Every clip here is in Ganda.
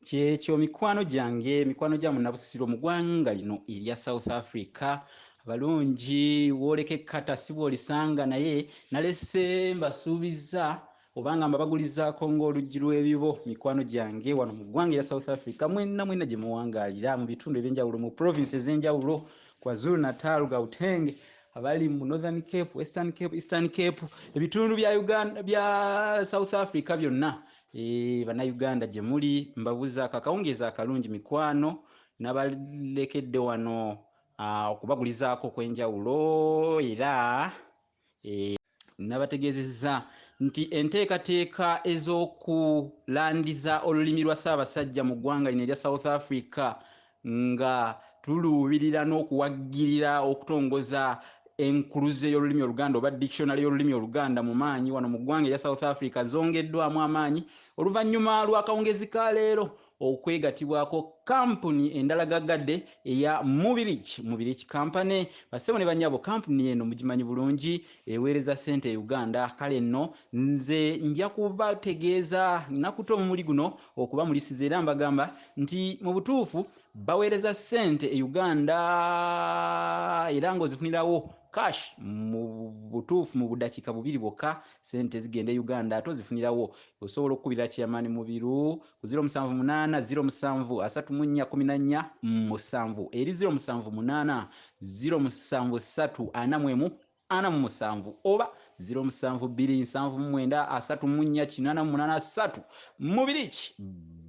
Kyekyo mikwano gyange, mikwano gya munnabusiro mu ggwanga lino erya South Africa. Abalungi wooleka ekkata si bw'olisanga, naye nalese mbasuubizza obanga mbabagulizaako ng'oluggi lw'ebibo. Mikwano gyange wano mu ggwanga erya South Africa, mwenna mwenna gye muwangaalira mu bitundu ebyenjawulo, mu province ez'enjawulo, KwaZulu Natal, Gauteng, abali mu Northern Cape, Western Cape, Eastern Cape, ebitundu bya Uganda, bya South Africa byonna, bannayuganda gye muli, mbabuzaako akawungeezi akalungi. Mikwano, nabalekedde wano okubagulizaako okw'enjawulo, era nabategeezezza nti enteekateeka ez'okulandiza olulimi lwa Ssaabasajja mu ggwanga lino erya South Africa, nga tuluubirira n'okuwagirira okutongoza enkuluze y'olulimi Oluganda oba dictionary y'olulimi Oluganda mu maanyi wano mu ggwanga erya South Africa, zongeddwamu amaanyi oluvannyuma lw'akawungezi ka leero okwegatibwako kampuni endala gaggadde eya Mubirich, Mubirich Company. Basebo ne banyabo, kampuni eno mugimanyi bulungi, eweereza ssente e Uganda. Kale nno nze nja kubategeeza nakuta omumuli guno okubamulisiza, era mbagamba nti mu butuufu baweereza ssente e Uganda era ng'ozifunirawo cash mu butuufu mu budakiika 2 bwokka. Ssente zigenda e Uganda ate ozifunirawo. Osobola okukubira Chairman Mubiru ku 078 07 34 14 7, eri 078 073 41 47, oba 072 79 34 88 3. Mubiriki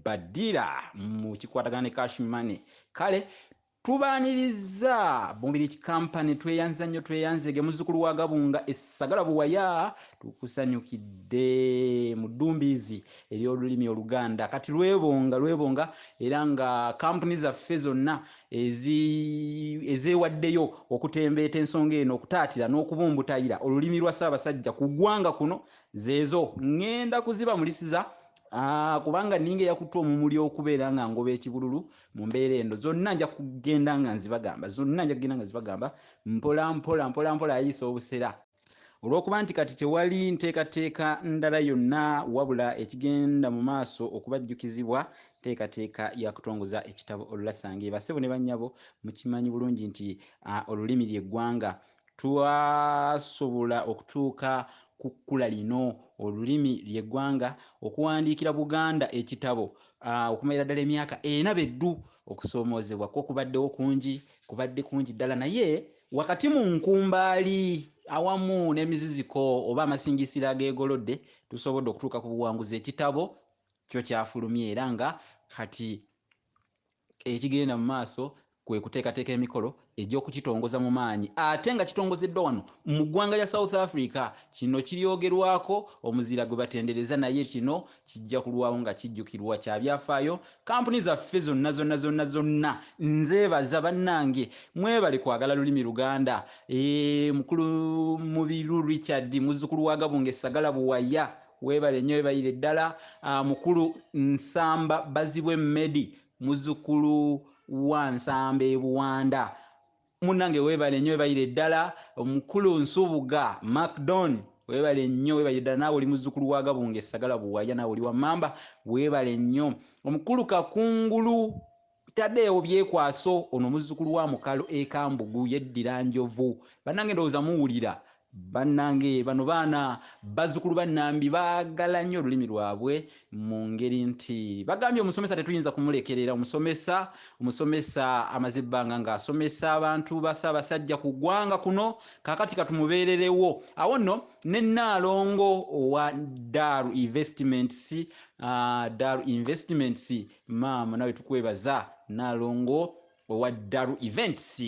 badira mu kikwatagana ne cash money. Kale tubaaniriza Mubiriki Company, tweyanza nnyo, tweyanzege. Muzzukulu wa Gabunga essagala buwaya, tukusanyukidde mu ddumbiizi ery'olulimi Oluganda. Kati lwebonga lwebonga, era nga kampuni zaffe zonna ezeewaddeyo okutembeeta ensonga eno, okutaatira n'okubumbutayira olulimi lwa Ssaabasajja ku ggwanga kuno, zeezo ŋŋenda kuzibamulisiza, kubanga ninga eyakutta omumuli okubeera nga ngoba ekibululu mu mbeera eno. Zonna nja kugenda nga nzibagamba, zonna nja kugenda nga nzibagamba mpola mpola, mpola mpola ayiisa obusera, olw'okuba nti kati tewali nteekateeka ndala yonna wabula ekigenda mu maaso okubajjukizibwa nteekateeka ya kutongoza ekitabo Olulasange. Basebo ne bannyabo, mukimanyi bulungi nti olulimi lyeggwanga. Twasobola okutuuka ku kkula lino, olulimi lyeggwanga, okuwandiikira Buganda ekitabo okumalira ddala emyaka 4 beddu. Okusoomoozebwa kwo kubaddewo kungi, kubadde kungi ddala, naye wakati mu nkumbaali awamu n'emiziziko oba amasingisira ageegolodde, tusobodde okutuuka ku buwanguzi. Ekitabo kyo kyafulumye, era nga kati ekigenda mu maaso kwe kuteekateeka emikolo egy'okukitongoza mu maanyi, ate nga kitongozeddwa wano mu ggwanga lya South Africa. Kino kiryogerwako omuzira gwe batendereza, naye kino kijja kulwawo nga kijjukirwa, kya byafaayo. Kampuni zaffe zonna zonna zonna zonna nzeebaza. Bannange, mwebale kwagala lulimi Luganda. Mukulu Mubiru Richard, muzzukulu wa Gabunga essagala buwaya, weebale nnyo, weebalire ddala. Mukulu Nsamba Bazibwe Medi, muzzukulu wa Nsamba e Buwanda, munnange weebale nnyo, weebalire ddala. Omukulu Nsubuga Macdon, weebale nnyo, weebalire ddala. Naawe oli muzzukulu wa Gabunga essagala buwaya, naawe oli wa Mamba, weebale nnyo. Omukulu Kakungulu Tadeewo Byekwaso, ono muzzukulu wa Mukalo e Kambugu, yeddira Njovu. Bannange, ndowooza muwulira. Bannange, bano baana bazzukulu bannambi, baagala nnyo olulimi lwabwe mu ngeri nti bagambye omusomesa tetuyinza kumulekerera. Omusomesa amaze ebbanga ng'asomesa abantu ba Ssaabasajja ku ggwanga kuno, kaakati katumubeererewo. Awo nno ne Nnaalongo owa Daru Investments, Daru Investments, maama nawe tukwebaza, Nnaalongo owa Daru Events.